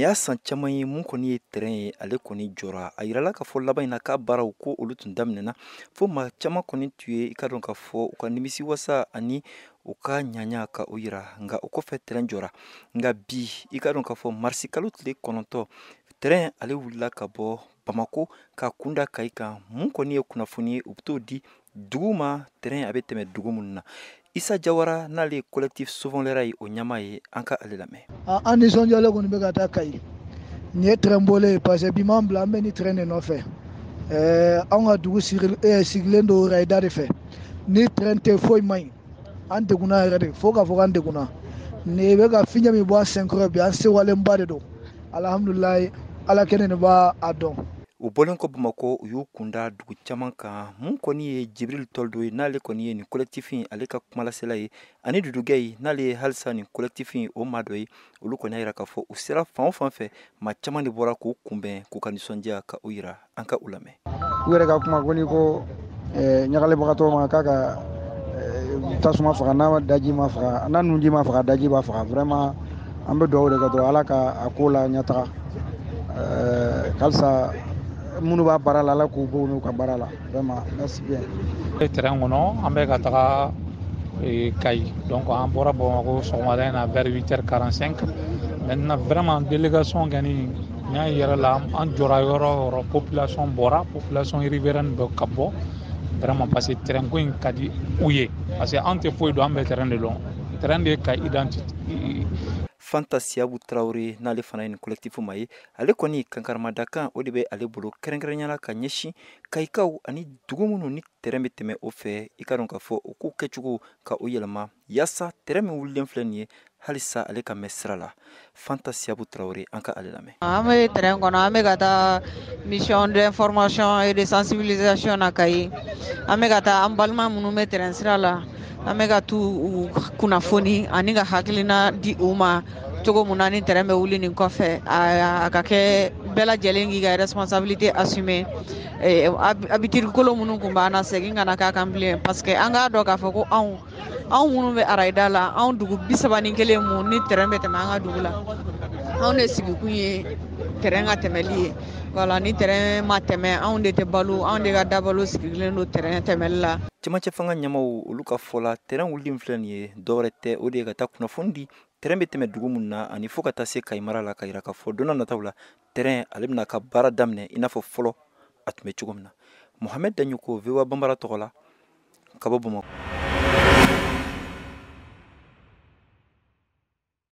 Nin y'a san caman ye mun kɔni ye tɛrɛn ye, ale kɔni jɔra. A yirala k'a fɔ laban in na k'a baaraw ko olu tun daminɛna, fo maa caman kɔni tun ye i ka dɔn k'a fɔ u ka nimisi wasa ani u ka ɲaɲa ka o yira. Nka o kɔfɛ tɛrɛn jɔra. Nka bi, i ka dɔn k'a fɔ marisi kalo tile 9, tɛrɛn ale wulila ka bɔ Bamako ka kunda Kayi kan. Mun kɔni ye kunnafoni ye, u bɛ t'o di dugu ma, tɛrɛn a bɛ tɛmɛ dugu minnu na. Isa Jawara, n'ale ye collectif Sauvons le Rail o ɲɛmaa ye, an ka ale lamɛn. An nisɔndiyalen kɔni bɛ ka taa Kayi. Nin ye tɛrɛn bɔlen ye, parce que bi m'an bila, an bɛ ni tɛrɛn de nɔfɛ. Anw ka dugu sigilen don rayida de fɛ. Ni tɛrɛn tɛ, foyi man ɲi. An degunna yɛrɛ de, fo k'a fɔ k'an degunna. Nin bɛ ka fiɲɛ min bɔ an senkɔrɔ bi, an sewalenba de don. Alhamdulilayi, Ala kelen de b'a a dɔn. U bɔlen kɔ Bamakɔ, u y'u kunda dugu caman kan. Mun kɔni ye Jibril Tɔldo ye, n'ale kɔni ye nin collectif in ale ka kumalasela ye, ani Dudu Gaye, n'ale ye halisa nin collectif in o maa dɔ ye, olu kɔni y'a yira k'a fɔ u sera fan o fan fɛ, maa caman de bɔra k'u kunbɛn, k'u ka nisɔndiya ka u yira. An ka u lamɛn. U yɛrɛ ka kuma ko n'i ko ɲagalibagatɔ ma k'a ka tasuma faga, n'a daji ma faga, n'a nunji ma faga, daji b'a faga. Vraiment, an bɛ dugawu de kɛ dɔrɔn, Ala ka a ko la ɲɛtaga. Halisa minnu b'a baara la, Ala k'u bɔ n'u ka baara la. Vraiment, merci bien. Terrain kɔnɔ, an bɛ ka taga Kayi. Donc an bɔra Bamakɔ sɔgɔmada in na vers 8h45. Maintenant, vraiment, délégation kɔni n y'a yɛrɛ la, an jɔra yɔrɔ o yɔrɔ, population bɔra, population riveraine bɛ ka bɔ vraiment, parce que terrain ko in ka di u ye, parce que an tɛ foyi dɔn, an bɛ terrain de dɔn, terrain de ka identité. Fanta Siyabu Tarawele, n'ale fana ye nin collectif ma ye, ale kɔni kankarimadakan o de bɛ ale bolo, kɛrɛnkɛrɛnyala ka ɲɛsin Kayikaw ani dugu minnu ni tɛrɛn bɛ tɛmɛ o fɛ. I ka dɔn k'a fɔ u k'u kɛcogo ka o yɛlɛma yaasa tɛrɛn min wulilen filɛ nin ye, halisa ale ka mɛn sira la. Fanta Siyabu Tarawele, an ka ale lamɛn. An bɛ tɛrɛn kɔnɔ, an bɛ ka taa mission d'information et de sensibilisation na Kayi. An bɛ ka taa an balima minnu bɛ tɛrɛn sira la, an bɛ ka t'u u kunnafoni ani ka hakilina di u ma cogo mun na ni tɛrɛn bɛ wuli nin kɔfɛ, a ka kɛ bɛɛ lajɛlen k'i ka responsabilité assumer. Habitude kolon minnu tun b'an na, segin kana k'a kan bilen, parce que an k'a dɔn k'a fɔ ko anw minnu bɛ arayida la, anw dugu 31 mun ni tɛrɛn bɛ tɛmɛ an ka dugu la, anw de sigikun ye tɛrɛn ka tɛmɛli ye. Wala ni tɛrɛn ma tɛmɛ, anw de tɛ balo, anw de ka dabalo sigilen don tɛrɛn tɛmɛli la. Cɛmancɛ fanga ɲɛmaw, olu ka fɔ la, tɛrɛn wulili filɛ nin ye, dɔwɛrɛ tɛ, o de ye ka taa kunnafoni di tɛrɛn bɛ tɛmɛ dugu min na, ani fo ka taa se Kayi mara la, ka yira k'a fɔ don n'a nataw la, tɛrɛn ale bɛna ka baara daminɛ i n'a fɔ fɔlɔ a tun bɛ cogo min na. Mohamed Daɲoko, VOA Banbara tɔgɔ la, ka bɔ Bamakɔ.